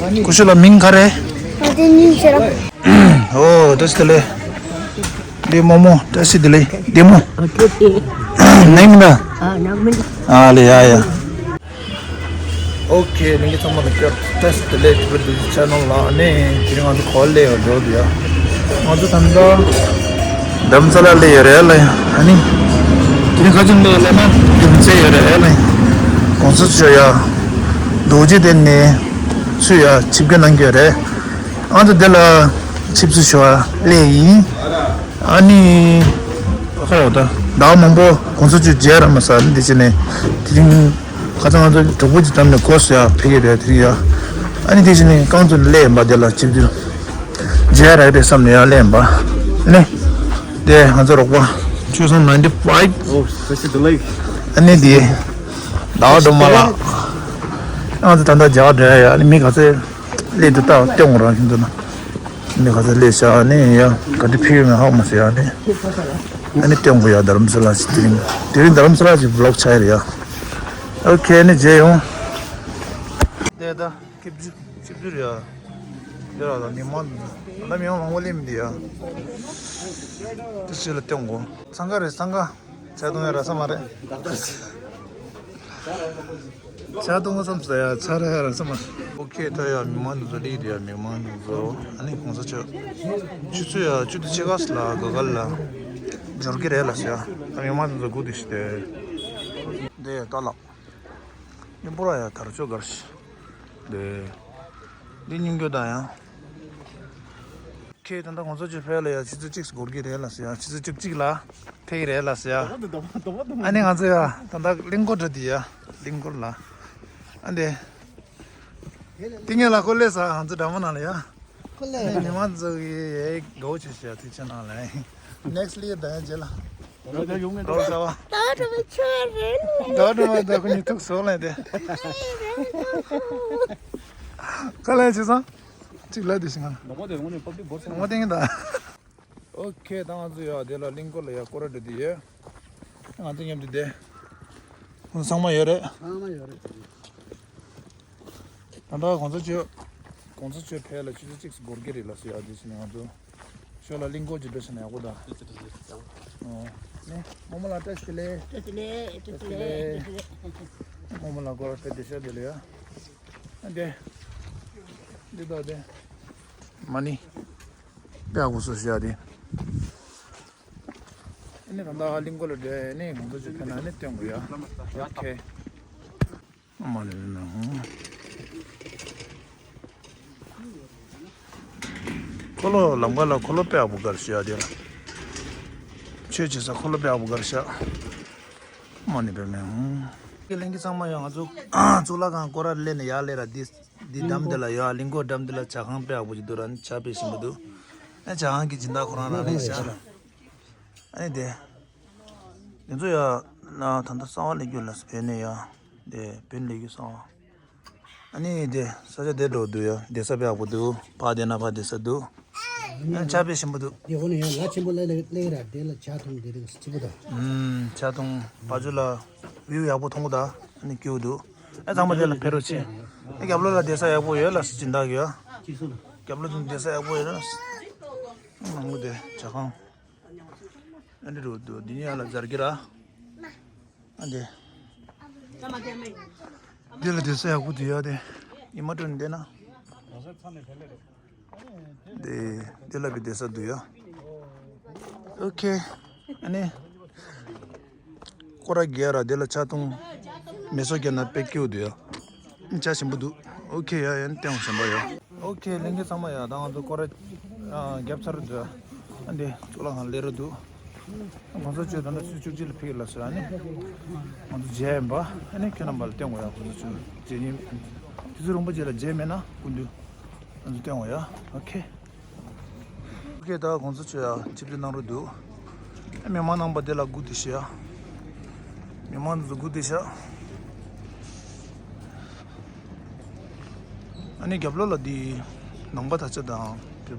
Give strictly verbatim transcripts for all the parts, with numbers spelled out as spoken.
ཀུ་ཤུ་ལ་མིང་ག་རེ། ཨ་དེ་ནི་ཟེར། ཨོ་བཀྲ་ཤིས་བདེ་ལེགས། འདི་རྨོ་མོ་བཀྲ་ཤིས་བདེ་ལེགས་བདེ་མོ། ཨ་ཁྱོད་དེ། ནེམ་ད། ཨ་ནག་མི་འདུག་ཨ་ལེ་ཡ་ཡ། ཨོ་ཁེ། ལྷན་རྒྱས་ཚང་མ་ལ་བཀྲ་ཤིས་བདེ་ལེགས། ཊི་བི་ཌི་ཆེ་ནལ་ལ་ཨ་ནི་དེ་རིང་ང་ཚོ་ག་པར་སླེབས་ཡོད་འགྲོ་འདུག་ཡ། ང་ཚོ་ད་ལྟ་རྡ་རམ་ས་ལ་སླེབས་ཡོད་རེད་ལ། ཨ་ནི་དེ་རིང་ག་ཚོད་སླེབས་ཡོད་ལབ་ན་རྒྱུ་མཚན་ཡོད་རེད་ལ། གོང་ས་མཆོག་ཡ་རྡོ་རྗེ་གདན་ནས་ཚུར་ཡ་ཆིབས་བསྒྱུར་གནང་གི་ཡོད་རེད། ང་ཚོ་འདི་ལ་ཆིབས་བསྒྱུར་ཞུ་བ་སླེབས་ཡིན། ཨ་ནི་ཁོ་ད་ཟླ་བ་མང་པོ་གོང་ས་མཆོག་མཇལ་རག་མ་སོང་། ཨ་ནི་དེ་བྱས་ནས་དེ་རིང་ཁ་སང་ང་ཚོ་གྲོགས་པོ་གཅིག་འགྲམ་ནས་སྒོ་ཕྱེ་ཡ་ཕེབས་ཀྱི་རེད། དེ་རིང་ཡ་ཨ་ནི་དེ་བྱས་ནས་རྐང་བཙུགས་ནས་སླེབས་ཡིན་པ། དེ་ལ་ཆིབས་བསྒྱུར་མཇལ་རག་རེད་བསམ་ནས་ཡ་སླེབས་ཡིན་པ། ཨ་ནི་དེ་ང་ཚོ་རོགས་པ་ཆོས་བཟང་ninety five། ཨོ་བཀྲ་ཤིས་བདེ་ལེགས། ཨ་ནི་དེ་ཟླ་བ་སྒྲོལ་མ་ལགས། ང་ཚོ་ད་ལྟ་མཇལ་བ་འགྲོ་ཡ་ཡ། ཨ་ནི་མི་ག་ཚོད་སླེབས་འདུག་ལྟ་སྟོན་དགོས་རང་བཞིན་འདུག་ན། ཨ་ནི་ག་ཚོད་སླེབས་ཤག་ཨ་ནི་ཡ་ག་དུས་ཕེབས་ཡོང་མིན་ཧ་གོ་མ་སོང་ཡ། ཨ་ནི་ཨ་ནི་སྟོན་དགོས་ཡ། རྡ་རམ་ས་ལ་ཞིག་དེ་རིང་དེ་རིང་རྡ་རམ་ས་ལ་ཞིག་བློག་ཆགས་ཡ་རེད་ཡ། ཨོ་ཁེ། ཨ་ནི་མཇལ་ཡོང་། དེ་ད་ཆིབས་བསྒྱུར་ཆིབས་བསྒྱུར་ཡ། དེ་ར་ད་མི་མང་ད་མི་མང་མང་པོ་སླེབས་མི་འདུག་ཡ། དེ་ཕྱི་ལ་སྟོན་དགོས། འཚང་ཁ་རེད་འཚང་ཁ། ཇ་འཐུང་ཡ་རག་ས་མ་རེད། ཇ་འཐུང་བསམ་སོང་ཡ། ཇ་རག་ཡ་རག་ས་མ་རེད། ཨོ་ཁེ། ད་ཡ་མི་མང་དེ་ཚོ་སླེབས་འདུག་ཡ། མི་མང་དེ་ཚོ། ཨ་ནི་གོང་ས་མཆོག་ཆུ་ཚོད་ཡ་བཅུ་དང་ཕྱེད་ཀ་ལ་ག་ག་ལ་འབྱོར་གི་རེད་ལབ་སོང་ཡ། ད་མི་མང་དེ་ཚོ་སྒུག་བསྡད་ཤག་དེ། འདི་ཡ་ལྟ་ལགས། མཉམ་པོ་ར་ཡ་དར་ལྕོག་དཀར་ཞིག་དེ། འདི་སྙུང་སྐྱོ་དང་ཡང་། ཁྱེད་ད་ལྟ་གོང་ས་མཆོག་ཕེབས་ལ་ཡ་ཆུ་ཚོད་གཅིག་འགོར་གྱི་རེད་ལབ་སོང་ཡ། ཆུ་ཚོད་བཅུ་གཅིག་ལ་ཕེབས་ཀྱི་རེད་ལབ་སོང་ཡ། ཨ་ནི་ང་ཚོ་ཡ་ད་ལྟ་གླིང་སྐོར་འགྲོ་འདི་ཡ། གླིང་སྐོར་ལ། ཨ་འདི། དེ་ངས་ལ་ཁོ་སླེབས་ས་ང་ཚོ་འགྲམ་ནང་ལ་ཡ། ཁོ་ཨ་ནི་སླེབས་མི་མང་ཚོ་གི་ཡ་དགའ་བོ་བྱས་ཤག་ཐུགས་རྗེ་གནང་ལགས། ནེག་སི་ལི་ཡ་ད་ཡ་རྗེས་ལ། ད་ལྟ་ཡོང་མེད་འགྲོ་ཟ་བ། ད་ལྟ་བའི་ཆ་རེད། ད་ལྟ་མ་ད་ཁོ་གཉིས་ཐུག་སོང་ལ་དེ། ག་ལ་ཡ་བྱས་སོང་། གཅིག་ལ་དེ་ཞིག་ང་། ནོར་མ་དེ་ངོ་ནས་པབ་ལིག་འབོར་ཚད་ནོར་མ་ཏིང་ད། ཨོ་ཁེ། ད་ང་ཚོ་ཡ་དེ་ལ་གླིང་སྐོར་ལ་ཡ་སྐོར་ར་འགྲོ་དེ་ཡོད། ང་ཚོ་མཉམ་དུ་བསྡད། ཁོང་ཚང་མ་ཡོད་རེད། ཚང་མ་ཡོད་རེད། ད་ལྟ་གོང་ས་མཆོག་གོང་ས་མཆོག་ཕེབས་ལ་ཆུ་ཚོད་གཅིག་འགོར་གྱི་རེད་ལབ་སོང་ཡ། དེ་བྱས་ནས་ང་ཚོ་ཞོར་ལ་གླིང་སྐོར་ཅིག་འགྲོ་བྱས་ན་ཡག་པོ་འདུག་ཨོ། ནི་རྨོ་མོ་ལགས་བཀྲ་ཤིས་བདེ་ལེགས། བཀྲ་ཤིས་བདེ་ལེགས། བཀྲ་ཤིས་བདེ་ལེགས། རྨོ་མོ་ལགས་སྐོར་ཕེབས་བདེ་ཤག་བདེ་ལེགས་ཡ། ཨ་འདི། འདི་དང་འདི། མ་ནི། དཔེ་ཡག་པོ་བཟོས་ཤག་འདི། ཨ་ནི་ད་ལྟ་གླིང་སྐོར་ལ་འགྲོ་ཡ། ཨ་ནི་གོང་ས་མཆོག་ཕེབས་ན་ཨ་ནི་སྟོན་དགོས་ཡ། ཨོ་ཁེ། མ་ནི་ན་ཧུང་། འཁོར་ལོ་ལམ་ཁ་ལ་འཁོར་ལོ་དཔེ་ཡག་པོ་བསྒར་ཤག་འདི་ལ། ཆོས་བྱེད་ས་འཁོར་ལོ་དཔེ་ཡག་པོ་བསྒར་ཤག་མ་ནི་དཔེ་མེད་ཧུང་། ལྷན་རྒྱས་ཚང་མ་ཡོང་། ང་ཚོ་གཙུག་ལག་ཁང་སྐོར་ར་སླེབས་ནས་ཡར་སླེབས་ར། འདི་འདི་འགྲམ་འདི་ལ་ཡོད། གླིང་སྐོར་འགྲམ་འདི་ལ་ཇ་ཁང་དཔེ་ཡག་པོ་ཅིག་འདུག་ར། ཨ་ནི་ཇ་དཔེ་ཞིམ་པོ་འདུག་ཨ་ཇ་ཁང་གི་སྦྱིན་བདག་ཁོ་རང་རང་རེད་ཤག་ཨ་ནི་དེ། དེ་ཚོ་ཡ་ན་ད་ལྟ་གསང་བ་སླེབས་རྒྱུ་ལ་བོད་ནས་ཡ། དེ་བོད་ནས་སླེབས་རྒྱུ་གསང་བ། ཨ་ནི་དེ་ས་ཆ་དེ་འགྲོ་འདུག་ཡ། བསྡད་ས་དཔེ་ཡག་པོ་འདུག་ཕར་བསྡད་ན་ཕར་བསྡད་ས་འདུག་ཨ་ནི་ཇ་དཔེ་ཞིམ་པོ་འདུག་དེ་ཧོ་ནས་ཡང་ལ་ཆེན་པོ་ལ་ལ་ལ་ར་དེ་ལ་ཇ་འཐུང་དེ་རིང་སྐྱིད་པོ་དང་། ཨུམ། ཇ་འཐུང་། ཕར་ཚུར་ལ་བིའུ་ཡག་པོ་མཐོང་གི་ད། ཨ་ནི་སྐྱིད་པོ་འདུག་ཨ་ཚང་མ་དེ་ལ་ཕེབས་རོགས་བྱེད། ཨ་རྒྱབ་ལོགས་ལ་བསྡད་ས་ཡག་པོ་ཡོད་ལ་སྦྱིན་བདག་གི་ཡ། རྒྱབ་ལོགས་དུ་བསྡད་ས་ཡག་པོ་ཡོད་ལ། ནང་ལོགས་དེ་ཇ་ཁང་། ཨ་འདི་རུ་འདུག་འདི་ནི་ཡ་ལ་ཛར་གི་ར། ཨ་འདི། འདི་ལ་བསྡད་ས་ཡག་པོ་འདུག་ཡ་དེ། ཉི་མ་དྲོ་ནས་བསྡད་ན། འདི་འདི་ལ་བི་བསྡད་ས་འདུག་ཡ། ཨོ་ཁེ། ཨ་ནི། སྐོར་ར་རྒྱག་ར་འདི་ལ་ཇ་འཐུང་། མེ་སོ་རྒྱག་ན་དཔེ་སྐྱིད་པོ་འདུག་ཡ། ཇ་ཞིམ་པོ་འདུག་ཨོ་ཁེ་ཡ། ཡ་ནི་སྟེང་ཞིམ་པོ་ཡ། ཨོ་ཁེ། ལྷན་རྒྱས་ཚང་མ་ཡ། ད་ང་ཚོ་སྐོར་ར་རྒྱབ་ཚར་འདུག་ཨ་འདི་གཙུག་ལག་ཁང་སླེབས་ར་འདུག་གོང་ས་མཆོག་ད་ལྟ་ཆུ་ཚོད་བཅུ་གཅིག་ལ་ཕེབས་ལ་ཟེར། ཨ་ནི་ང་ཚོ་མཇལ་ཡིན་པ། ཨ་ནི་ཁྱོད་རྣམ་པ་ལ་སྟོན་དགོས་ཡ། གོང་ས་མཆོག་མཇལ་ཉིན་དུས་ཚོད་རིང་པོ་རྗེས་ལ་མཇལ་མེད་ན་སྐུ་མདུན་ང་ཚོ་སྟོན་དགོས་ཡ། ཨོ་ཁེ། ཨོ་ཁེ། ད་གོང་ས་མཆོག་ཡ་ཆིབས་བསྒྱུར་གནང་རོགས་འདུག་ཨ་མི་མང་རྣམ་པ་དེ་ལ་སྒུག་བསྡད་ཤག་མི་མང་ཚོ་སྒུག་བསྡད་ཤག་ཨ་ནི་རྒྱབ་ལོགས་ལ་འདི་ནང་པ་དར་ཆ་དང་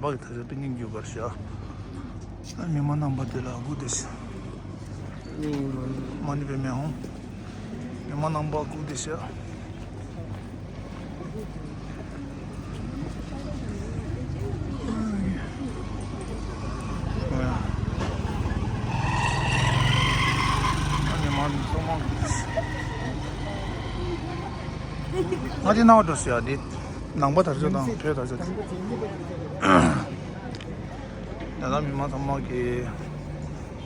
བོད་པ་གི་དར་ཆ་དཔེ་སྙིང་རྗེ་པོ་ཞིག་ཨ་མི་མང་རྣམ་པ་དེ་ལ་སྒུག་བསྡད་ཤག་མ་ནི་པའི་མེ་ཧོང་། མི་མང་རྣམ་པ་སྒུག་བསྡད་ཤག་ཨ་དེ་ནང་འགྲོ་ཟེར་ཡ་དེ། ནང་པ་དར་ལྕོག་དང་བོད་དར་ལྕོག་དེ། ད་ལྟ་མི་མང་ཚང་མ་གི་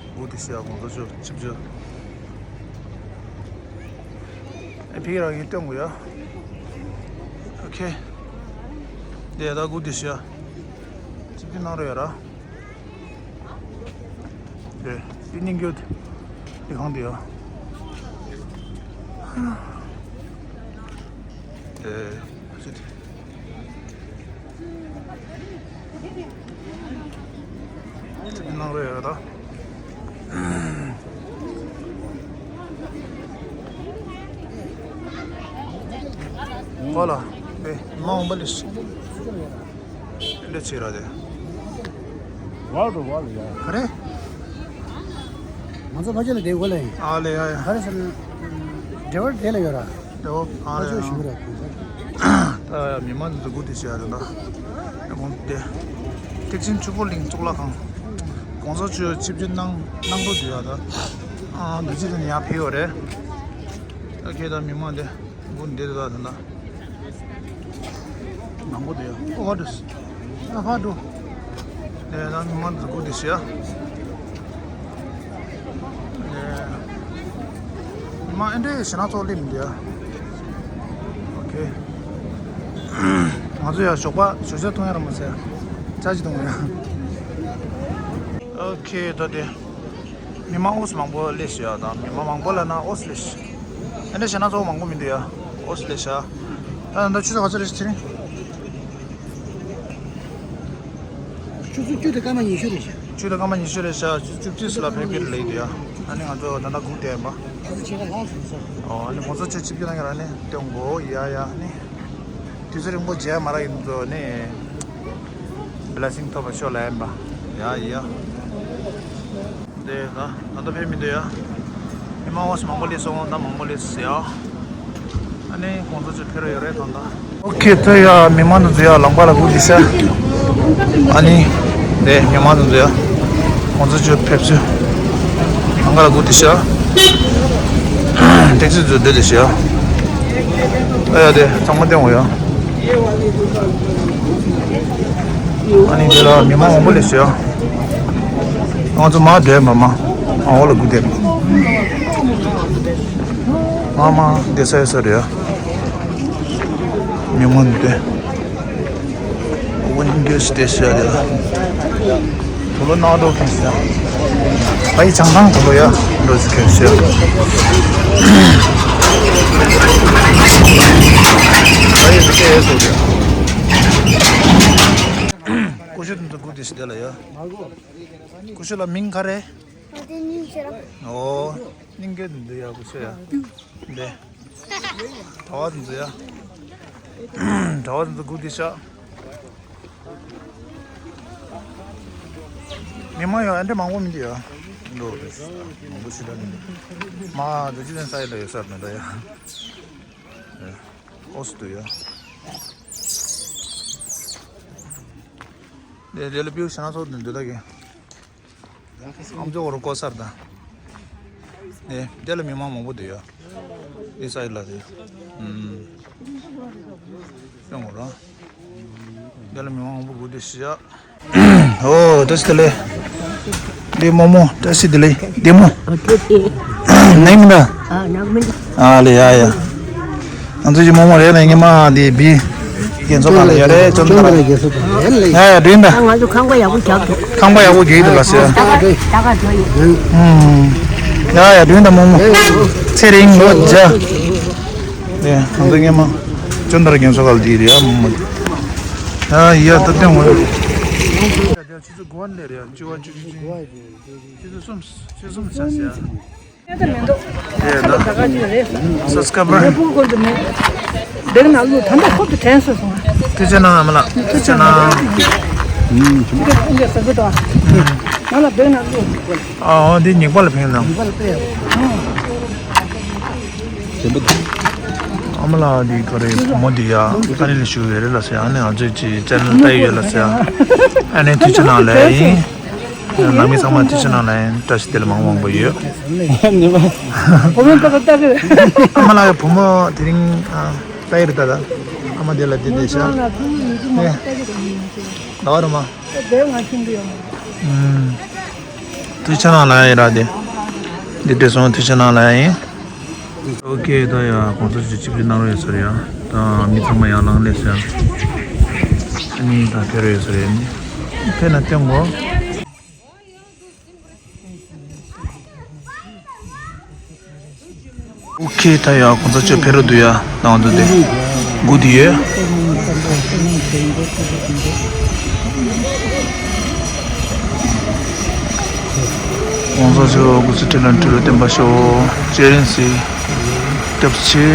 སྒུག་བསྡད་ཤག་གོང་ས་མཆོག་ཆིབས་བསྒྱུར། ཨེ་ཕི་རང་གིས་སྟོན་དགོས་ཡ། ཨོ་ཁེ། དེ་ད་སྒུག་བསྡད་ཤག་ཆིབས་བསྒྱུར་གནང་རོགས་ཡ་ར། དེ་དེ་སྙིང་རྒྱུད་དེ་གང་དེ་ཡ། དེ་ཅི་དེ། གནང་རོགས་ཡོད་ད། གོ་ལ། ཨེ་མ་འོངས་པ་ལས་ཤིག་འདི་ཆེ་ར་དེ། ཝ་རུ་ཝ་རུ་ཡ། ག་རེ། ང་ཚོ་ཕ་ཆེ་ལ་བསྡད་དགོས་ལ་ཡིན། ཨ་ལེ་ཡ་ཡ། ག་རེ་ཟེར་ན། འབྲེལ་བ་དེ་ལ་ཡོད་ར། ཨོ། ཨ་ཨ་ཅོ་ཞུ་གི་རེད། ད་མི་མང་ཚོ་སྒུག་བསྡད་ཤག་རེད་ད། ཁོང་དེ། ཐེག་ཆེན་ཆོས་འཁོར་གླིང་གཙུག་ལག་ཁང་། གོང་ས་མཆོག་ཆིབས་བསྒྱུར་གནང་གནང་འགྲོ་དུས་ཡ་ད། ཨ་འདི་ཅི་དེ་ནས་ཡར་ཕེབས་ཡོད་རེད། ད་ཁྱེད་ད་མི་མང་དེ་སྒུག་བསྡད་དུས་ད་ད་ད། མང་པོ་འདུག་ཡ། ཨོ་ཧ་འདུག་ཨ་ཧ་འདུག་ཨེ་ད་མི་མང་དུ་སྒུག་བསྡད་ཤག་ཡ། ཨེ་མི་མང་ཨེ་འདྲའི་ཞེ་ན་ཚོགས་སླེབས་མི་འདུག་ཡ། ཨོ་ཁེ། ང་ཚོ་ཡ་ཞོགས་པ་ཞོགས་ཇ་འཐུང་ཡ་ར་མ་ཟེར། ཇ་ཅིག་འཐུང་ཡ། ཨོ་ཁེ་ད་དེ། མི་མང་ཨོ་སི་མང་པོ་སླེབས་ཤག་ཡ། ད་མི་མང་མང་པོ་ལབ་ན་ཨོ་སི་སླེབས་ཤག་ཨ་ནི་ཞེ་ན་ཚོགས་མང་པོ་མི་འདུག་ཡ། ཨོ་སི་སླེབས་ཤག་ད་ད་ཆུ་ཚོད་ག་ཚོད་རེད་ཟེར་ནི། ཆུ་ཚོད་བཅུ་དང་སྐར་མ་ཉི་ཤུ་རེད་ཤག་བཅུ་དང་སྐར་མ་ཉི་ཤུ་རེད་ཤག་བཅུ་བཅུ་གཅིག་ལ་ཕེབས་ཀྱི་རེད་ལབ་ཡོད་ཡ། ཨ་ནི་ང་ཚོ་ད་ལྟ་སྒུག་བསྡད་ཡིན་པ། ཁོ་ཚོ་ཕྱེད་ཀ་ལྷག་སོང་ཟེར། ཨོ་ཨ་ནི་ཁོང་ཚོ་ཆ་ཆིབས་བསྒྱུར་གནང་གི་ར་ནི་སྟོན་དགོས་ཡ་ཡ་ནི། དུས་ཚོད་རིང་པོ་མཇལ་མ་རག་ཡིན་ཚོ་ནི། བི་ལེ་སིང་ཐོབ་པ་ཤོག་ལབ་ཡིན་པ། ཡ་ཡ། འདི་ད་ད་ལྟ་ཕེབས་མི་འདུག་ཡ། མི་མང་ཨོ་སི་མང་པོ་སླེབས་སོང་། ད་མང་པོ་སླེབས་ཟེར་ཡ། ཨ་ནི་ཁོང་ཚོ་ཚོ་ཕེབས་ར་ཡོད་རེད་ད་ལྟ། ཨོ་ཁེ། ད་ཡ་མི་མང་ཚོ་ཡ་ལམ་ཁ་ལ་སྒུག་བསྡད་ཤག་ཨ་ནི། དེ་མི་མང་ཚོ་ཡ། ཁོང་ཚོ་ཚོ་ཕེབས་ཚུལ། ལམ་ཁ་ལ་སྒུག་བསྡད་ཤག་ཏེག་སི་ཚོ་སྡོད་བསྡད་ཤག་ཨ་ཡ་དེ་ཚང་མ་བསྟན་འོ་ཡ། ཨ་ནི་དེ་ལ་མི་མང་མང་པོ་སླེབས་ཤག་ང་ཚོ་མར་སྡོད་མ་མ། ཨ་འོག་ལ་སྒུག་བསྡད། མ་མ་བསྡད་ས་ཡོད་ས་རེད་ཡ། མི་མང་འདུག་སྟེ། ཝིན་དོ་སི་དེ་ཤ་རེད་ལ། དུ་ལོ་ནག་འགྲོ་མཁན་ཤ། ཕ་ཡི་བྱང་ཐང་དུ་ལོ་ཡ་འགྲོ་ཟི་མཁན་ཤ། ཕ་ཡི་སྐད་སོ་རེད། ཀུ་ཤུ་དུ་ཚོ་སྒུག་དེ་ཤི་དེ་ལ་ཡ། ཀུ་ཤུ་ལ་མིང་ག་རེ། ཨ་དེ་གཉིས་ཤེས་ར། ཨོ། སྙིང་གི་འདི་ཡག་པོ་ཤེས་ཡ། འདི། གྲྭ་བ་འདི་ཡ། གྲྭ་བ་འདི་སྒུག་དེ་ཤག་མི་མང་ཡང་ཨ་འདྲ་མང་པོ་མི་འདུག་ཡ། འགྲོ་རེད། མང་པོ་ཞིག་ལ་མི་འདུག་མ་འདི་ཅི་ལན་ས་ཡི་ལ་ཡོད་ས་མི་འདུག་ཡ། ཨོ་སི་འདུག་ཡ། དེ་དེ་ལ་པིའུ་ཤ་ན་ཚོགས་འདི་འདུག་ལ་གི། ཨམ་ཅོག་རུ་བཀོད་སར་དང་། ནས་དེ་ལ་མི་མང་མང་པོ་འདུག་ཡ། ཨི་སའི་ལ་དེ། ཨུམ། ཡོང་གོ་ར། དེ་ལ་མི་མང་མང་པོ་སྒུག་དེ་ཤི་ཡ། ཨོ་བཀྲ་ཤིས་བདེ་ལེགས། བདེ་མོ་མོ་བཀྲ་ཤིས་བདེ་ལེགས་བདེ་མོ། ནས་མི་འདྲ། ཨ་ལེ་ཡ་ཡ། ང་ཚོ་ཀྱི་རྨོ་མོ་རེད་ལ་ཉི་མ་འདི་བི། རྒན་ཚོ་ག་ལ་ཡོད་རེད་ཅོ་འདི་ལ། ཡ་ཡ་དྲིན་ད། ང་ཚོ་ཁང་པ་ཡག་པོ་རྒྱག་འདུག་ཁང་པ་ཡག་པོ་རྒྱག་འདུག་ལ་ཟེར། ད་ག་ད་ག་འགྲོ་ཡིན། ཡ་ཡ་དྲིན་ད་རྨོ་མོ། ཚེ་རིང་ལོ་བརྒྱ། ཡ་ང་ཚོ་ཉི་མ། ཅོ་འདི་ལ་རྒན་ཚོ་ག་ལ་འདི་རེད་ཡ་རྨོ་མོ། ཡ་ཡ་ད་ལྟ་ངོ་། ཆུ་ཚོད་དགུ་པ་ནས་རེད་ཡ་བཅུ་པ་བཅུ་གཅིག་བཅུ་གཉིས། ཆུ་ཚོད་གསུམ་ཆུ་ཚོད་གསུམ་ཆགས་ཤག་དེ་ད་ས་སྐ་བར་ཕུག་སྐོར་དུ་མེད། འདིར་ན་ལུ་ད་ལྟ་ཁོབ་ཏུ་དྲན་སོང་སོང་། ཐུགས་རྗེ་གནང་ཨ་མ་ལགས་ཐུགས་རྗེ་གནང་། འདི་ཟ་གི་དོ། ང་ལ་འདིར་ན་ལུ། ཨ་འོ་འདི་ཉིག་པ་ལ་ཕན་ན། ཨ་མ་ལགས་འདི་ག་རེ་བུ་མོ་འདི་ཡ་ཨ་ནི་ལ་ཞུ་བའི་རེད་ལ་ཟེར་ཨ་ནི་ང་ཚོས་ཅི་ཅན་ལ་ལྟ་ཡི་ཡོད་ལ་ཟེར་ཨ་ནི་ཐུགས་རྗེ་གནང་ལ་ཡིན། ནང་མི་ཚང་མ་ཐུགས་རྗེ་གནང་ལ་ཡིན། བཀྲ་ཤིས་བདེ་ལེགས་མང་མང་པོ་ཡོད། ཨ་མ་ལགས་བུ་མོ་དེ་རིང་ཨ། ལྟ་ཡིར་ད་ད། ཨ་མ་དེ་ལ་དེ་དེ་ཤ། ནས་ལ་ཐུག་མི་ཡིན་གྱི་མ་ནས་ལྟ་གི་རེད་ཡིན་གྱི། ད་བར་མ། ཨེ་དེ་ང་ཤིང་གི་ཡོང་། ཨུམ། ཐུགས་ཆེ་གནང་ལ་ཡིན་ར་དེ། དེ་དེ་སོང་ཐུགས་ཆེ་གནང་ལ་ཡིན། ཨོ་ཁེ། ད་ཡ་གོང་ས་མཆོག་ཆིབས་བསྒྱུར་གནང་རོགས་ཡོད་ས་རེད་ཡ། ད་མི་ཚང་མ་ཡར་ལངས་ལས་ཟེར། ཨ་ནི་ད་ཕེབས་རོགས་ཡོད་ས་རེད། ཨ་ནི་ཕེབས་ན་སྟོན་གོ། ཨོ་ཁེ། ད་ཡ་གོང་ས་མཆོག་ཕེབས་རོགས་འདུག་ཡ། ནང་དུ་དེ་སྒུག་བསྡད་ཡོད། གོང་ས་མཆོག་སྐུ་ཚེ་ཁྲི་ལོ་ཁྲི་ལོ་བརྟན་པར་ཤོག་སྤྱན་རས་གཟིགས་སྐྱབས་སུ་མཆི།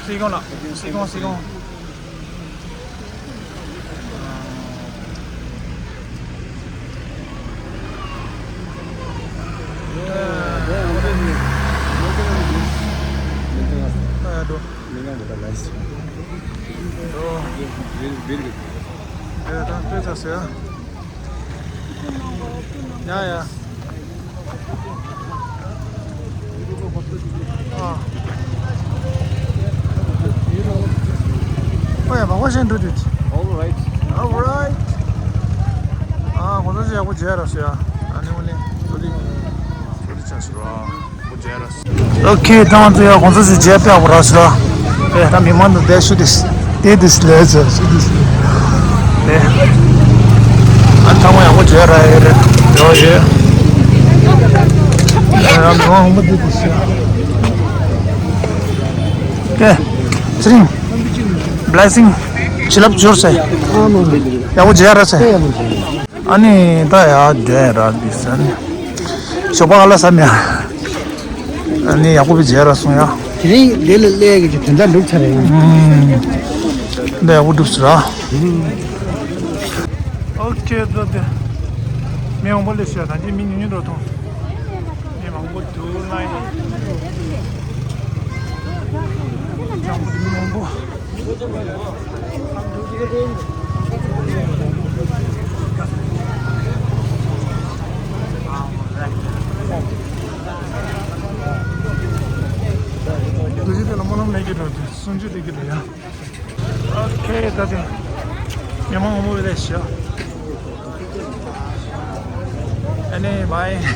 སྲིད་སྐྱོང་ལགས། སྲིད་སྐྱོང་། སྲིད་སྐྱོང་། ཡ་ཡ། ཨ། ཨོ་ཡ། བག་བག་བཞིན་འགྲོ་དུས། All right. All right. ཨ། གོང་ས་མཆོག་ཡག་པོ་མཇལ་ར་སོང་ཡ། ཨ་ནི་འོ་ནི་ཚོ་ལི་ཚོ་ལི་ཅན་སོང་ར། ཨོ་ཁེ། ད་ང་ཚོ་ཡ་གོང་ས་མཆོག་མཇལ་ཕེབས་པ་ར་སོང་ར། ཨེ། ད་མི་མང་དུ་བསྡད་ཤུ་དིས། དེ་དིས་ལས་ཟེར་ཤུ་དིས་ལས། ཨེ། ཨ་ཚང་མ་ཡག་པོ་མཇལ་ར་ཡོད་རེད། ཡོད་ཡོད། ཨེ། ཡ་མི་མང་མང་པོ་དེ་དིས་ཡ། ཀེ། ཚེ་རིང་། བླེ་སིང་། བྱིན་རླབས་འབྱོར་སེ། ཡག་པོ་མཇལ་ར་སེ། ཨ་ནི་ད་ཡ་དེ་ར་དེ་ས་ནི། ཞོགས་པ་ཨ་ལ་ས་མེ། ཨ་ནི་ཡག་པོ་བི་མཇལ་ར་སོང་ཡ། དེ་རིང་དེ་ལ་སླེབས་ཀྱི་དོན་དག་འགྲུབ་ཚར་རེད། ཨུམ། འདི་ཡག་པོ་འགྲུབ་ཚར་ར། ཨོ་ཁེ། ད་དེ་མི་མང་པོ་སླེབས་ཤག་ད་ཅི་མི་ཉུང་ཉུང་འགྲོ་ཐོང་། མི་མང་པོ་འདུག་ན་ཡང་། ཅང་མི་མང་པོ། དུས་ཚོད་དེ་ལ་སྨོན་ལམ་ལེན་གྱི་འགྲོ་དུས་སུམ་ཅུ་སླེབས་ཀྱི་འདུག་ཡ། ཨོ་ཁེ། ད་དེ་མི་མང་མང་པོ་སླེབས་ཤག་ཨ་ནི་བའི།